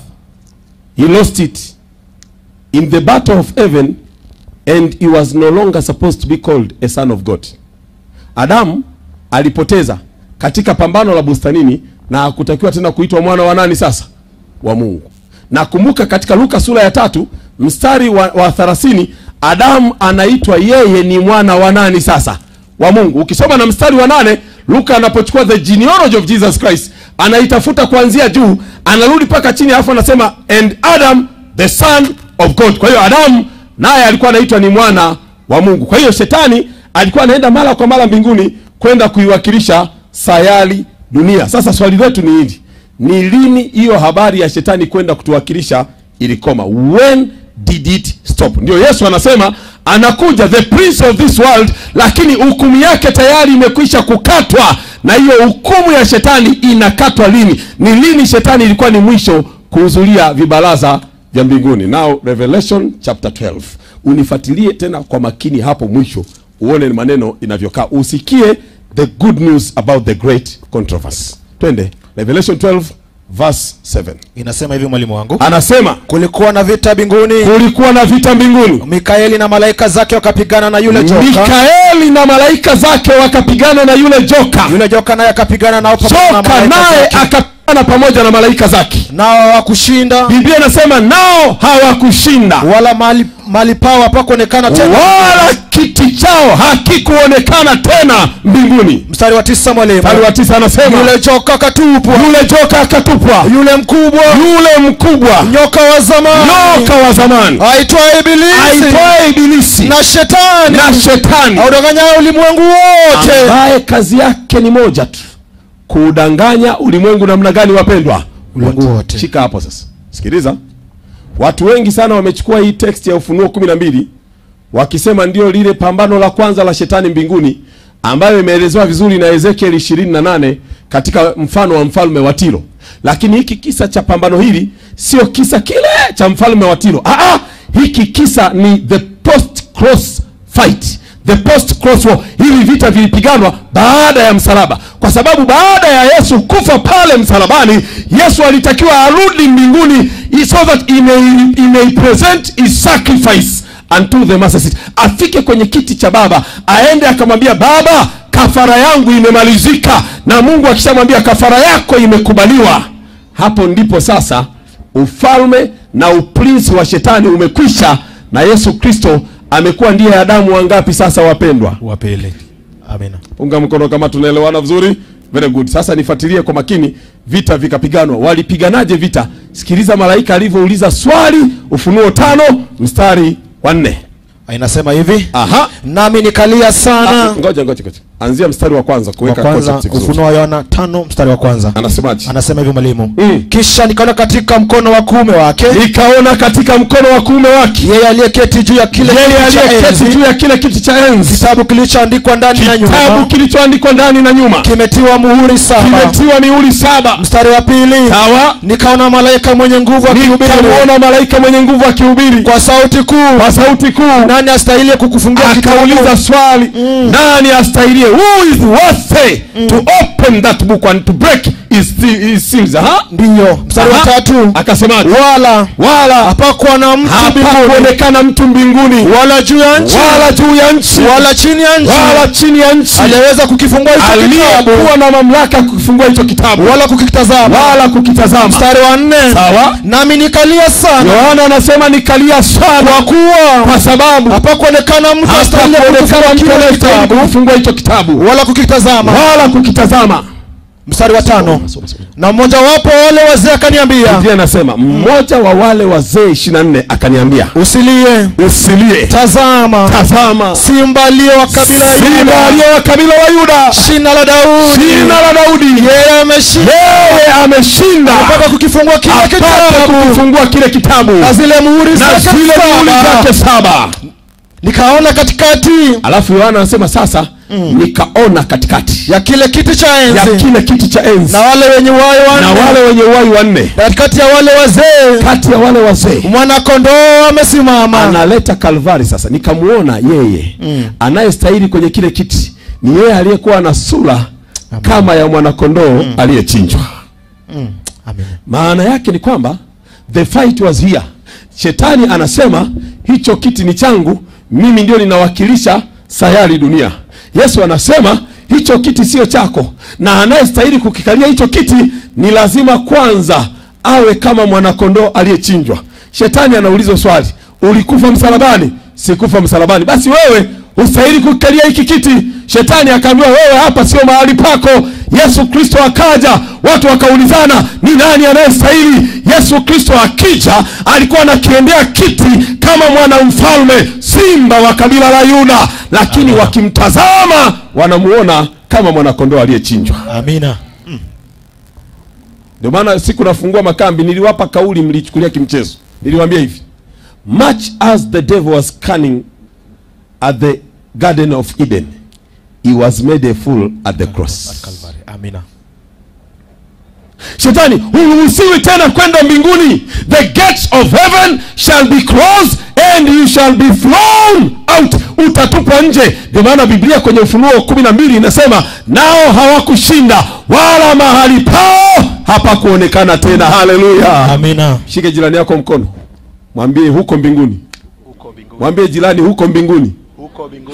he lost it in the battle of heaven, and he was no longer supposed to be called a son of God. Adam alipoteza katika pambano la bustanini na hakutakiwa tena kuitwa mwana wa nani sasa? Wa Mungu. Na kumbuka katika Luka sura ya 3 mstari wa 30, Adam anaitwa yeye ni mwana wa nani sasa? Wa Mungu. Ukisoma na mstari wa 8, Luka anapochukua the genealogy of Jesus Christ, anaitafuta kuanzia juu, anarudi paka chini, alafu anasema and Adam the son of God. Kwa hiyo Adam naye alikuwa anaitwa ni mwana wa Mungu. Kwa hiyo shetani alikuwa anaenda mara kwa mara mbinguni kwenda kuiwakilisha sayari dunia. Sasa swali letu ni hili: ni lini hiyo habari ya shetani kwenda kutuwakilisha ilikoma? When did it stop? Ndio Yesu anasema anakuja the prince of this world, lakini hukumu yake tayari imekwisha kukatwa. Na hiyo hukumu ya shetani inakatwa lini? Ni lini shetani ilikuwa ni mwisho kuhudhuria vibaraza vya mbinguni? Now Revelation chapter 12. Unifuatilie tena kwa makini hapo mwisho, uone maneno inavyokaa, usikie the good news about the great controversy. Twende Revelation 12 verse 7. Inasema hivi mwalimu wangu. Anasema kulikuwa na vita mbinguni. Kulikuwa na vita mbinguni. Mikaeli na malaika zake wakapigana na yule joka. Mikaeli na malaika zake wakapigana na yule joka. Yule joka naye akapigana nao pamoja na malaika zake. Naye akapigana pamoja na malaika zake. Nao hawakushinda. Biblia inasema nao hawakushinda. Wala mali pao hapakuonekana tena. Wala kiti chao hakikuonekana tena mbinguni. Mstari wa 9 mwalimu. Mstari wa 9 anasema yule joka akatupwa. Yule joka akatupwa. Yule mkubwa. Yule mkubwa. Nyoka wa zamani. Nyoka wa zamani. Aitwaye Ibilisi. Aitwaye Ibilisi. Na shetani. Na shetani. Audanganya ulimwengu wote. Ambaye kazi yake ni moja tu, kuudanganya ulimwengu. Namna gani wapendwa? Ulimwengu wote. Shika hapo sasa. Sikiliza. Watu wengi sana wamechukua hii text ya Ufunuo 12 wakisema ndio lile pambano la kwanza la shetani mbinguni, ambayo imeelezewa vizuri na Ezekiel 28 katika mfano wa mfalme wa Tiro. Lakini hiki kisa cha pambano hili sio kisa kile cha mfalme wa Tiro. Hiki kisa ni the post cross fight, the post cross war. Hivi vita vilipiganwa baada ya msalaba, kwa sababu baada ya Yesu kufa pale msalabani, Yesu alitakiwa arudi mbinguni so that he may present his sacrifice unto the master seat. Afike kwenye kiti cha Baba, aende akamwambia Baba, kafara yangu imemalizika. Na Mungu akishamwambia kafara yako imekubaliwa, hapo ndipo sasa ufalme na uprinsi wa shetani umekwisha, na Yesu Kristo amekuwa ndiye Adamu wangapi sasa wapendwa? Wa pili. Amina. Unga mkono kama tunaelewana vizuri. Very good. Sasa nifuatilie kwa makini. Vita vikapiganwa. Walipiganaje vita? Sikiliza malaika alivyouliza swali, Ufunuo 5 mstari wa 4. Inasema hivi. Aha. Nami nikalia sana. Ngoja. Anzia mstari wa kwanza kuweka context vizuri. Ufunuo wa Yohana 5 mstari wa kwanza. Anasemaje? Anasema hivi mwalimu. Kisha nikaona katika mkono wa kuume wake. Nikaona katika mkono wa kuume wake. Yeye aliyeketi juu ya kile kiti cha enzi. Juu ya kile kiti cha enzi. Kitabu kilichoandikwa ndani na nyuma. Kitabu kilichoandikwa ndani na nyuma. Kimetiwa muhuri 7. Kimetiwa mihuri 7. Mstari wa pili. Sawa. Nikaona malaika mwenye nguvu akihubiri. Nikaona malaika mwenye nguvu akihubiri. Kwa sauti kuu. Kwa sauti kuu. Nani astahili kukufungia kitabu? Akauliza swali. Nani astahili? Who is worthy to open that book and to break his seals? Ndio. Mstari wa tatu. Akasemaje? Wala hapakuwa na mtu mbinguni, hapakuonekana mtu mbinguni, wala juu ya nchi, wala juu ya nchi, wala chini ya nchi, wala chini ya nchi, aliyeweza kukifungua hicho kitabu, aliyekuwa na mamlaka kukifungua hicho kitabu, wala kukitazama, wala kukitazama. Mstari wa 4. Sawa. Nami nikalia sana. Yohana anasema nikalia sana, kwa kuwa, kwa sababu hapakuonekana mtu astahili kukifungua hicho kitabu, wala kukitazama, wala kukitazama. Mstari wa 5. Na mmoja wapo wale wazee akaniambia. Biblia inasema mmoja wa wale wazee 24 akaniambia, usilie, usilie. Tazama, tazama, simba aliye wa kabila la Yuda, simba aliye wa kabila la Yuda, shina la Daudi, shina la Daudi, yeye ameshinda, yeye ameshinda mpaka kukifungua kile kitabu, kukifungua kile kitabu na zile muhuri zake 7. Nikaona katikati. Alafu Yohana anasema sasa nikaona katikati ya kile kiti cha enzi, ya kile kiti cha enzi, na wale wenye uhai wanne, na wale wenye uhai wanne, katikati ya wale wazee, kati ya wale wazee, mwana kondoo amesimama. Analeta Kalvari sasa. Nikamuona yeye anayestahili kwenye kile kiti ni yeye aliyekuwa na sura kama ya mwana kondoo aliyechinjwa. Amen. Maana yake ni kwamba the fight was here. Shetani anasema hicho kiti ni changu, mimi ndio ninawakilisha sayari dunia. Yesu anasema hicho kiti sio chako, na anayestahili kukikalia hicho kiti ni lazima kwanza awe kama mwanakondoo aliyechinjwa. Shetani anaulizwa swali, ulikufa msalabani? Sikufa msalabani. Basi wewe ustahili kukikalia hiki kiti. Shetani akaambiwa wewe hapa sio mahali pako. Yesu Kristo akaja, watu wakaulizana ni nani anayestahili? Yesu Kristo akija alikuwa anakiendea kiti kama mwana mfalme, simba wa kabila la Yuda, lakini wakimtazama wanamuona kama mwana kondoo aliyechinjwa. Amina. Ndio maana siku nafungua makambi niliwapa kauli, mlichukulia kimchezo. Niliwaambia hivi, much as the devil was cunning at the Garden of Eden, he was made a fool at the cross. Amina. Shetani, huruhusiwi tena kwenda mbinguni. The gates of heaven shall be closed and you shall be thrown out. Utatupwa nje. Ndio maana Biblia kwenye Ufunuo 12 inasema nao hawakushinda wala mahali pao hapakuonekana tena. Haleluya. Amina. Shike jirani yako mkono, mwambie huko mbinguni. Mwambie jirani huko mbinguni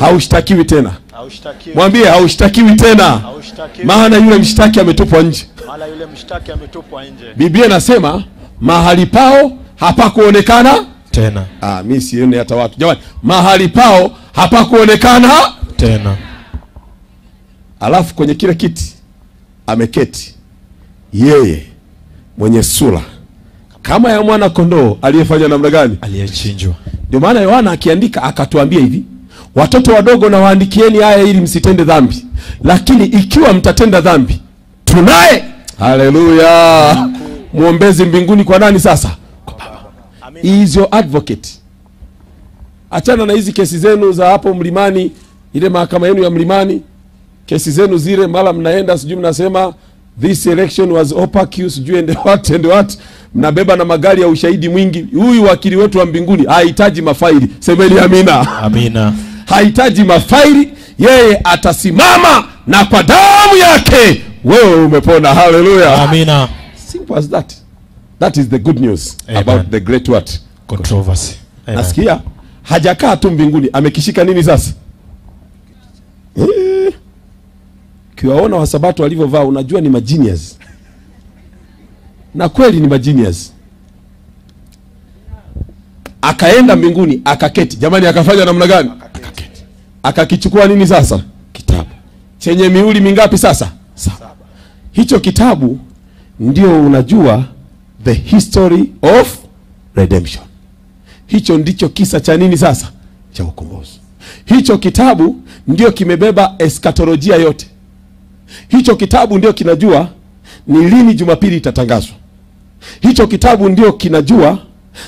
haushtakiwi tena. Mwambie haushtakiwi tena. Maana yule mshtaki ametupwa nje. Maana yule mshtaki ametupwa nje. Biblia inasema mahali pao hapakuonekana tena. Mimi sioni hata watu. Jamani, mahali pao hapakuonekana tena. Alafu kwenye kile kiti ameketi yeye mwenye sura kama ya mwana kondoo aliyefanya namna gani? Aliyechinjwa. Ndio maana Yohana akiandika akatuambia hivi, watoto wadogo na waandikieni haya ili msitende dhambi, lakini ikiwa mtatenda dhambi tunaye, haleluya, muombezi mbinguni kwa nani sasa? Kwa Baba. He is your advocate. Achana na hizi kesi zenu za hapo mlimani, ile mahakama yenu ya mlimani, kesi zenu zile, mara mnaenda sijui mnasema this election was opaque, sijui and what and what, mnabeba na magari ya ushahidi mwingi. Huyu wakili wetu wa mbinguni hahitaji mafaili. Semeni amina. Amina. Hahitaji mafaili, yeye atasimama na kwa damu yake wewe umepona. Haleluya. Amina. Simple as that. That is the good news. Amen. About the great what? Controversy. Amen. Nasikia hajakaa tu mbinguni, amekishika nini sasa? Kiwaona wasabato walivyovaa unajua ni magenius. Na kweli ni magenius. Akaenda mbinguni akaketi. Jamani, akafanya namna gani? Akaketi. Akakichukua nini sasa? Kitabu. Chenye mihuri mingapi sasa? 7. Hicho kitabu ndio unajua the history of redemption. Hicho ndicho kisa cha nini sasa? Cha ukombozi. Hicho kitabu ndio kimebeba eskatolojia yote. Hicho kitabu ndio kinajua ni lini Jumapili itatangazwa. Hicho kitabu ndio kinajua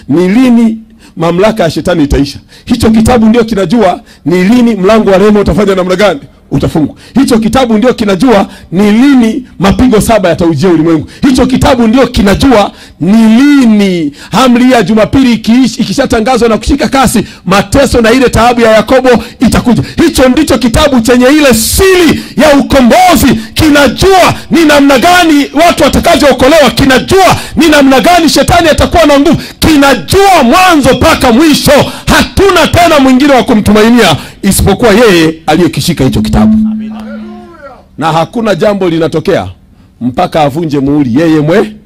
ni lini mamlaka ya shetani itaisha. Hicho kitabu ndio kinajua ni lini mlango wa rehema utafanya namna gani, utafungwa. Hicho kitabu ndio kinajua ni lini mapigo 7 yataujia ulimwengu. Hicho kitabu ndio kinajua ni lini amri ya Jumapili ikishatangazwa na kushika kasi, mateso na ile taabu ya Yakobo itakuja. Hicho ndicho kitabu chenye ile siri ya ukombozi. Kinajua ni namna gani watu watakavyookolewa, kinajua ni namna gani shetani atakuwa na nguvu, kinajua mwanzo mpaka mwisho. Hatuna tena mwingine wa kumtumainia isipokuwa yeye aliyekishika hicho kitabu. Na hakuna jambo linatokea mpaka avunje muhuri yeye mwenyewe.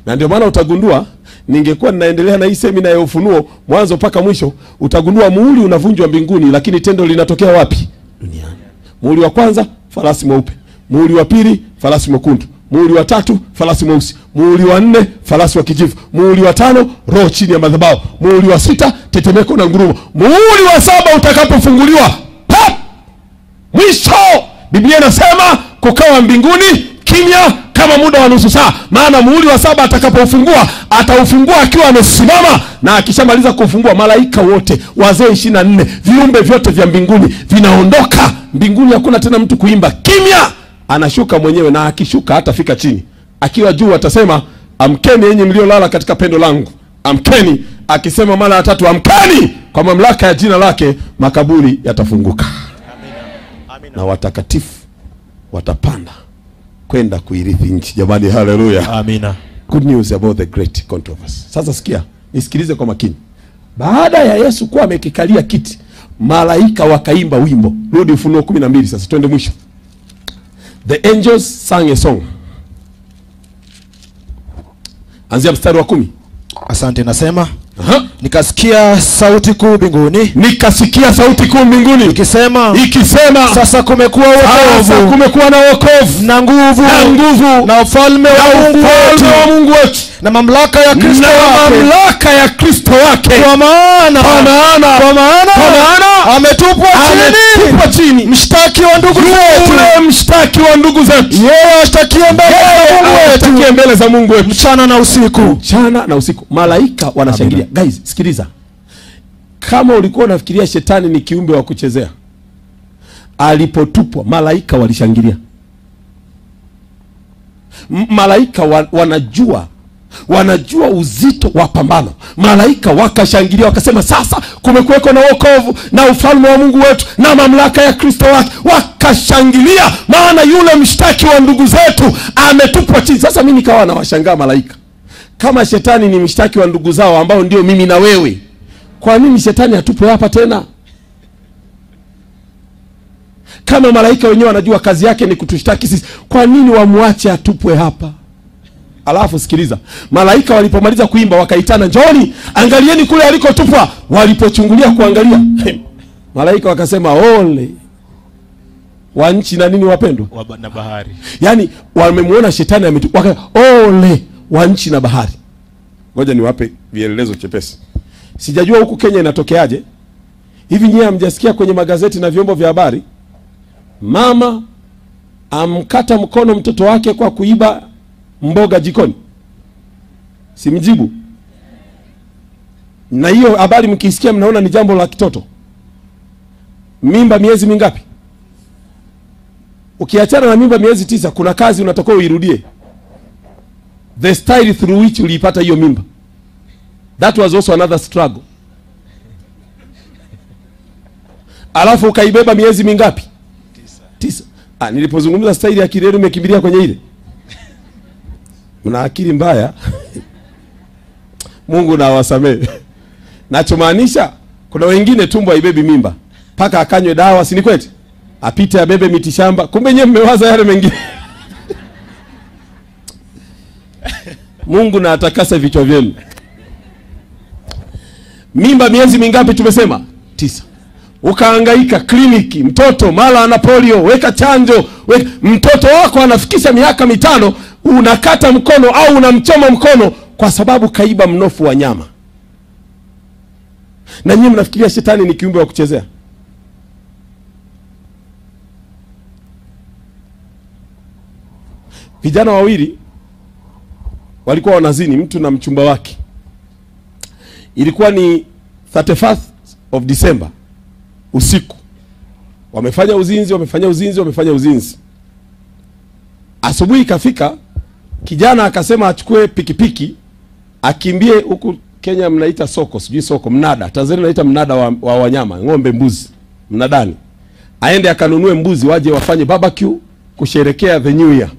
Na ndio maana utagundua, ningekuwa ninaendelea na hii semina ya Ufunuo mwanzo mpaka mwisho, utagundua muhuri unavunjwa mbinguni, lakini tendo linatokea wapi? Duniani. Muhuri wa kwanza farasi mweupe, muhuri wa pili farasi mwekundu, muhuri wa tatu farasi mweusi, muhuri wa nne farasi wa kijivu, muhuri wa 5 roho chini ya madhabahu, muhuri wa 6 tetemeko na ngurumo, muhuri wa 7 utakapofunguliwa, pop, mwisho. Biblia inasema kukawa mbinguni kimya kama muda wa nusu saa. Maana muhuri wa 7 atakapofungua, ataufungua akiwa amesimama, na akishamaliza kufungua, malaika wote, wazee 24, viumbe vyote vya mbinguni vinaondoka. Mbinguni hakuna tena mtu kuimba, kimya. Anashuka mwenyewe, na akishuka hatafika chini. Akiwa juu atasema, amkeni enyi mliolala katika pendo langu, amkeni. Akisema mara ya 3 amkeni, kwa mamlaka ya jina lake makaburi yatafunguka. Amina. Na watakatifu watapanda kwenda kuirithi nchi. Jamani, haleluya. Amina. Good news about the great controversy. Sasa sikia, nisikilize kwa makini. Baada ya Yesu kuwa amekikalia kiti, malaika wakaimba wimbo. Rudi Ufunuo 12 sasa, twende mwisho. The angels sang a song. Anzia mstari wa 10. Asante, nasema. Aha. Nikasikia sauti kuu mbinguni. Nikasikia sauti kuu mbinguni ikisema, ikisema, sasa kumekuwa wokovu, sasa kumekuwa na wokovu na nguvu, na nguvu, na ufalme wa Mungu wetu, wa Mungu wetu, na mamlaka ya Kristo wake, na mamlaka ya Kristo wake. Kwa maana, kwa maana, kwa maana, kwa maana ametupwa chini, ametupwa chini mshtaki wa ndugu zetu, yule mshtaki wa ndugu zetu, yeye ashtakie mbele za Mungu wetu, ashtakie mbele za Mungu wetu mchana na usiku, mchana na usiku. Malaika wanashangilia. Guys, sikiliza. Kama ulikuwa unafikiria shetani ni kiumbe wa kuchezea, alipotupwa malaika walishangilia. Malaika wanajua uzito wa pambano. Malaika wakashangilia, wakasema sasa kumekuweko na wokovu na ufalme wa Mungu wetu na mamlaka ya Kristo wake. Wakashangilia, maana yule mshtaki wa ndugu zetu ametupwa chini. Sasa mimi nikawa nawashangaa malaika. Kama shetani ni mshtaki wa ndugu zao ambao ndio mimi na wewe, kwa nini shetani atupwe hapa tena? Kama malaika wenyewe wanajua kazi yake ni kutushtaki sisi, kwa nini wamuache atupwe hapa? Alafu sikiliza, malaika walipomaliza kuimba wakaitana, njooni angalieni kule alikotupwa. Walipochungulia kuangalia, malaika wakasema ole wa nchi na nini wapendwa, na bahari. Yani wamemuona shetani ametupwa, ole wa nchi na bahari. Ngoja niwape vielelezo chepesi. Sijajua huku Kenya inatokeaje. Hivi nyinyi hamjasikia kwenye magazeti na vyombo vya habari, mama amkata mkono mtoto wake kwa kuiba mboga jikoni? Simjibu. Na hiyo habari mkisikia mnaona ni jambo la kitoto. Mimba miezi mingapi? Ukiachana na mimba miezi 9, kuna kazi unatakiwa uirudie. The style through which uliipata hiyo mimba. That was also another struggle. Alafu ukaibeba miezi mingapi? 9. Ah, nilipozungumza style ya Kirero nimekimbilia kwenye ile. Mna akili mbaya. Mungu na awasamehe. Nachomaanisha kuna wengine tumbo haibebi mimba, paka akanywe dawa, si ni kweli? Apite abebe mitishamba. Kumbe nyewe mmewaza yale mengine. Mungu na atakasa vichwa vyenu. Mimba miezi mingapi tumesema? 9. Ukahangaika kliniki, mtoto mara ana polio, weka chanjo, weka. Mtoto wako anafikisha miaka 5, unakata mkono au unamchoma mkono kwa sababu kaiba mnofu wa nyama. Na nyinyi mnafikiria shetani ni kiumbe wa kuchezea? Vijana wawili walikuwa wanazini, mtu na mchumba wake. Ilikuwa ni 31st of December usiku. Wamefanya uzinzi, wamefanya uzinzi, wamefanya uzinzi. Asubuhi ikafika, kijana akasema achukue pikipiki akimbie. Huku Kenya mnaita soko, sijui soko, mnada. Tanzania mnaita mnada wa wanyama, ng'ombe, mbuzi, mnadani. Aende akanunue mbuzi waje wafanye barbecue kusherekea the new year.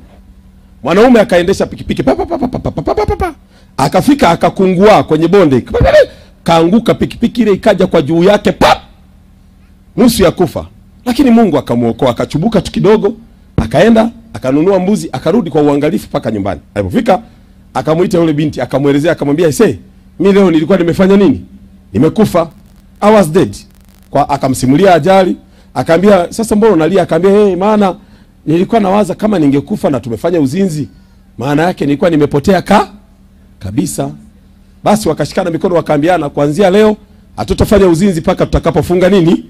Mwanaume akaendesha pikipiki pa pa pa pa pa pa pa pa. Akafika akakungua kwenye bonde. Kaanguka, pikipiki ile ikaja kwa juu yake pap. Nusu ya kufa. Lakini Mungu akamuokoa, akachubuka tu kidogo, akaenda akanunua mbuzi, akarudi kwa uangalifu paka nyumbani. Alipofika akamuita yule binti, akamuelezea, akamwambia, "Ise, mimi leo nilikuwa nimefanya nini? Nimekufa. I was dead." Kwa akamsimulia ajali, akaambia, "Sasa mbona unalia?" Akaambia, "Hey, maana nilikuwa nawaza kama ningekufa na tumefanya uzinzi, maana yake nilikuwa nimepotea kabisa." Basi wakashikana mikono wakaambiana, kuanzia leo hatutafanya uzinzi paka tutakapofunga nini?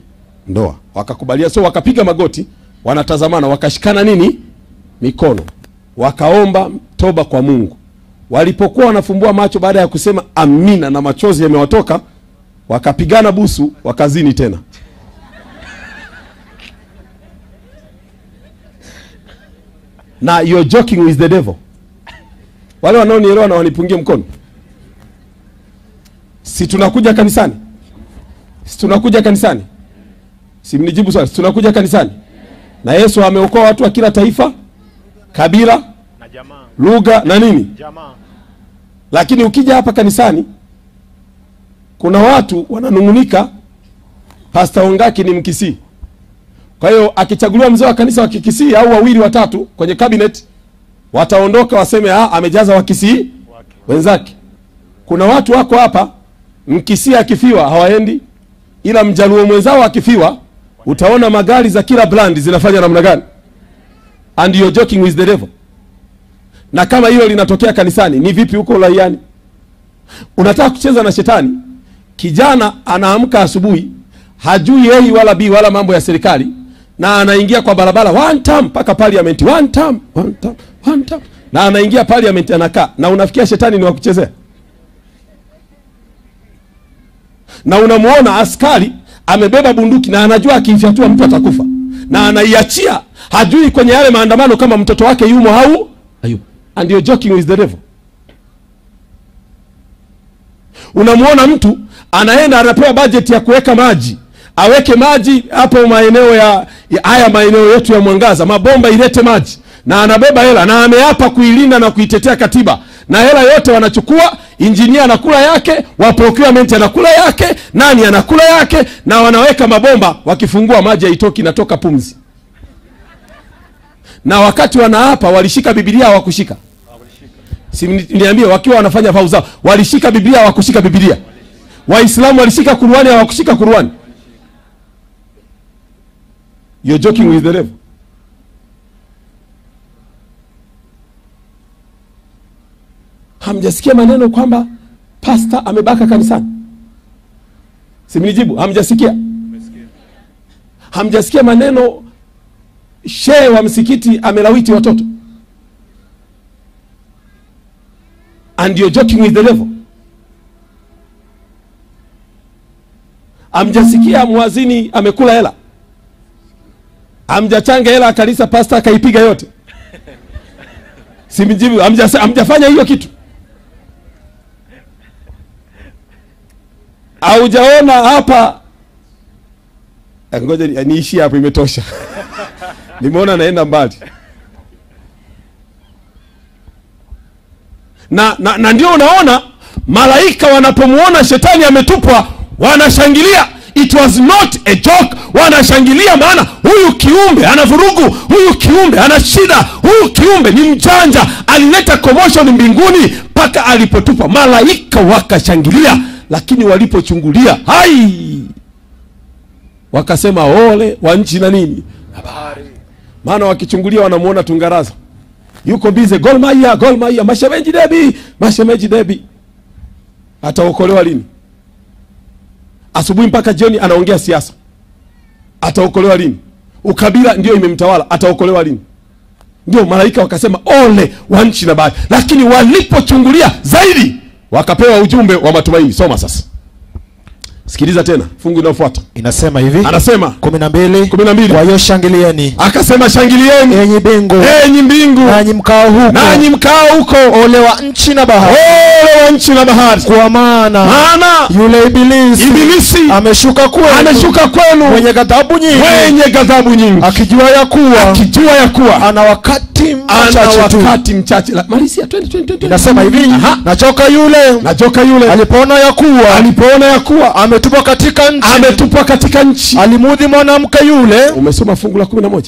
Ndoa. Wakakubalia. So wakapiga magoti, wanatazamana, wakashikana nini? Mikono. Wakaomba toba kwa Mungu. Walipokuwa wanafumbua macho baada ya kusema amina na machozi yamewatoka, wakapigana busu, wakazini tena. Na you're joking with the devil. Wale wanaonielewa na wanipungie mkono. Si tunakuja kanisani? Si tunakuja kanisani? Si mnijibu swali, si tunakuja kanisani? Na Yesu ameokoa watu wa kila taifa, kabila, na jamaa, lugha na nini? Jamaa. Lakini ukija hapa kanisani kuna watu wananungunika, Pastor Ongaki ni Mkisii. Kwa hiyo akichaguliwa mzee wa kanisa wa Kikisii au wawili watatu kwenye cabinet, wataondoka waseme amejaza Wakisii wenzake. Kuna watu wako hapa, Mkisii akifiwa hawaendi, ila Mjaluo mwenzao akifiwa utaona magari za kila brand zinafanya namna gani. And you're joking with the devil. Na kama hilo linatokea kanisani, ni vipi huko uraiani? Unataka kucheza na shetani? Kijana anaamka asubuhi, hajui A wala B wala mambo ya serikali, na anaingia kwa barabara one time mpaka parliament, one time, one time, one time. Na anaingia parliament anakaa, na unafikia shetani ni wa kuchezea. Na unamuona askari amebeba bunduki na anajua akimfyatua mtu atakufa, na anaiachia, hajui kwenye yale maandamano kama mtoto wake yumo au hayumo. And you're joking with the devil. Unamuona mtu anaenda anapewa budget ya kuweka maji, aweke maji hapo maeneo ya haya maeneo yetu ya Mwangaza, mabomba ilete maji, na anabeba hela na ameapa kuilinda na kuitetea katiba, na hela yote wanachukua, engineer anakula yake, wa procurement anakula yake, nani anakula yake, na wanaweka mabomba, wakifungua maji haitoki, inatoka pumzi. Na wakati wanaapa walishika Biblia, hawakushika? Si niambie, wakiwa wanafanya vow zao walishika Biblia, hawakushika Biblia? Waislamu walishika Qur'ani, hawakushika Qur'ani? You're joking with the devil. Hamjasikia maneno kwamba pastor amebaka kanisani? Si mnijibu, hamjasikia? Hamjasikia maneno shehe wa msikiti amelawiti watoto? And you're joking with the devil. Hamjasikia muazini amekula hela? Hamjachanga hela kanisa, pastor akaipiga yote? Si mnijibu, hamjafanya hiyo kitu? Haujaona hapa? Ngoja niishie hapo, imetosha. Nimeona naenda mbali. Na ndio unaona malaika wanapomuona shetani ametupwa wanashangilia. It was not a joke. Wanashangilia maana huyu kiumbe ana vurugu, huyu kiumbe ana shida, huyu kiumbe ni mjanja, alileta commotion mbinguni mpaka alipotupwa. Malaika wakashangilia, lakini walipochungulia, hai, wakasema ole wa nchi na nini habari. Maana wakichungulia wanamuona Tungaraza yuko bize, Gor Mahia, Gor Mahia, mashemeji debi, mashemeji debi. Ataokolewa lini? Asubuhi mpaka jioni anaongea siasa. Ataokolewa lini? Ukabila ndio imemtawala. Ataokolewa lini? Ndio malaika wakasema ole wa nchi na bahari. Lakini walipochungulia zaidi wakapewa ujumbe wa matumaini. Soma sasa. Sikiliza tena fungu linalofuata. Inasema hivi. Anasema 12. 12. Kwa hiyo shangilieni. Akasema shangilieni enyi mbingu. Enyi mbingu. Nanyi mkao huko. Nanyi mkao huko. Ole wa nchi na bahari. Ole wa nchi na bahari. Kwa maana yule ibilisi ameshuka kwenu. Ameshuka kwenu. Mwenye ghadhabu nyingi. Mwenye ghadhabu nyingi. Akijua ya kuwa. Akijua ya kuwa ana wakati mchache tu. Ana wakati mchache. Malizia 20. Inasema hivi. Na joka yule. Na joka yule alipoona ya kuwa. Alipoona ya kuwa ametupwa katika nchi. Ametupwa katika nchi. Alimudhi mwanamke yule. Umesoma fungu la 11.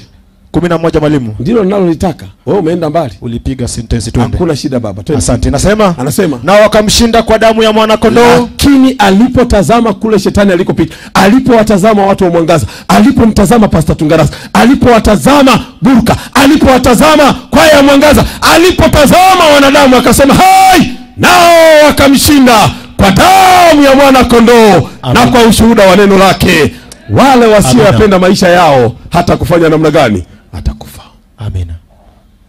11 mwalimu. Ndilo ninalolitaka. Wewe umeenda mbali. Ulipiga sentensi, twende. Hakuna shida baba. Twende. Asante. Nasema? Anasema. Na wakamshinda kwa damu ya mwana kondoo. Lakini alipotazama kule shetani alikopita, alipowatazama watu wa mwangaza, alipomtazama Pastor Tungarasa, alipowatazama Burka, alipowatazama kwaya ya mwangaza, alipotazama wanadamu akasema hai, nao wakamshinda kwa damu ya mwana kondoo na kwa ushuhuda wa neno lake. Wale wasioyapenda maisha yao hata kufanya namna gani? Atakufa. Amina.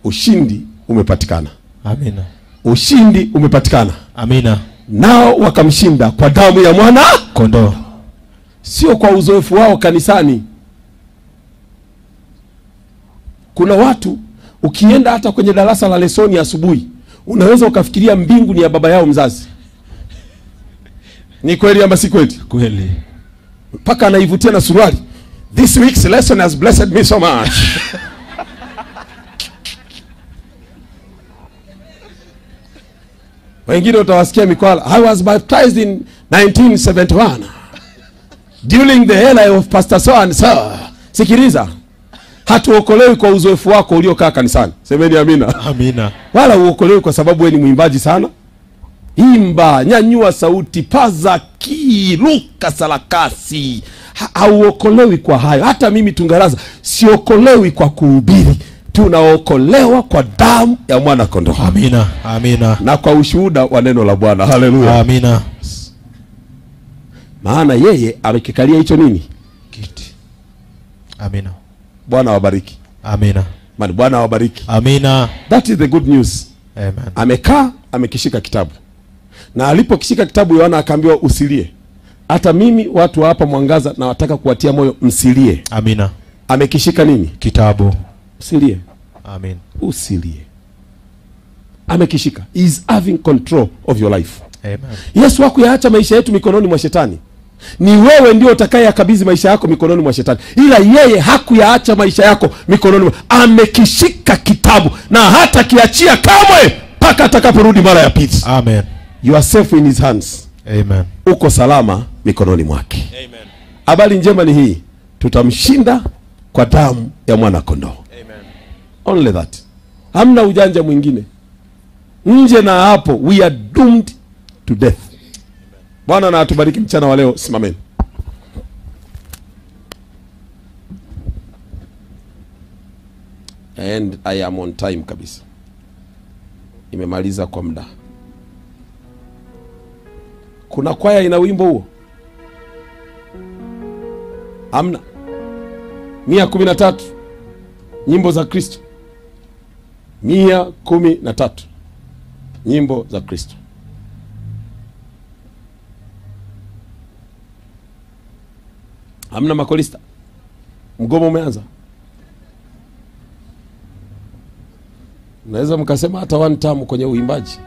Ushindi umepatikana. Amina. Ushindi umepatikana. Amina. Nao wakamshinda kwa damu ya mwana kondoo. Sio kwa uzoefu wao kanisani. Kuna watu ukienda hata kwenye darasa la lesoni asubuhi, unaweza ukafikiria mbingu ni ya baba yao mzazi. Ni kweli ama si kweli? Kweli. Mpaka anaivutia na suruali. This week's lesson has blessed me so much. Wengine utawasikia mikwala. I was baptized in 1971 during the era of Pastor so and so. Sikiliza. Hatuokolewi kwa uzoefu wako uliokaa kanisani. Semeni amina. Amina. Wala uokolewi kwa sababu wewe ni mwimbaji sana. Imba, nyanyua sauti, paza kiruka sarakasi. Hauokolewi kwa hayo. Hata mimi Tungaraza siokolewi kwa kuhubiri. Tunaokolewa kwa damu ya mwana kondoo. Amina. Amina. Na kwa ushuhuda wa neno la Bwana. Haleluya. Amina. Maana yeye amekikalia hicho nini? Kiti. Amina. Bwana wabariki. Amina. Maana Bwana wabariki. Amina. That is the good news. Amen. Amekaa amekishika kitabu. Na alipokishika kitabu Yohana akaambiwa usilie. Hata mimi watu hapa Mwangaza na wataka kuwatia moyo msilie. Amina. Amekishika nini? Kitabu. Usilie. Amen. Usilie. Amekishika. He is having control of your life. Amen. Yesu hakuyaacha maisha yetu mikononi mwa shetani. Ni wewe ndio utakayeyakabidhi maisha yako mikononi mwa shetani. Ila yeye hakuyaacha maisha yako mikononi mwa. Amekishika kitabu na hata kiachia kamwe mpaka atakaporudi mara ya pili. Amen. You are safe in his hands. Amen. Uko salama mikononi mwake. Amen. Habari njema ni hii, tutamshinda kwa damu ya mwana kondoo. Amen. Only that. Hamna ujanja mwingine. Nje na hapo we are doomed to death. Bwana na atubariki mchana wa leo. Simameni. And I am on time kabisa. Imemaliza kwa muda. Kuna kwaya ina wimbo huo? Amna. 113 nyimbo za Kristo. 113 nyimbo za Kristo. Hamna makolista. Mgomo umeanza. Naweza mkasema hata one term kwenye uimbaji.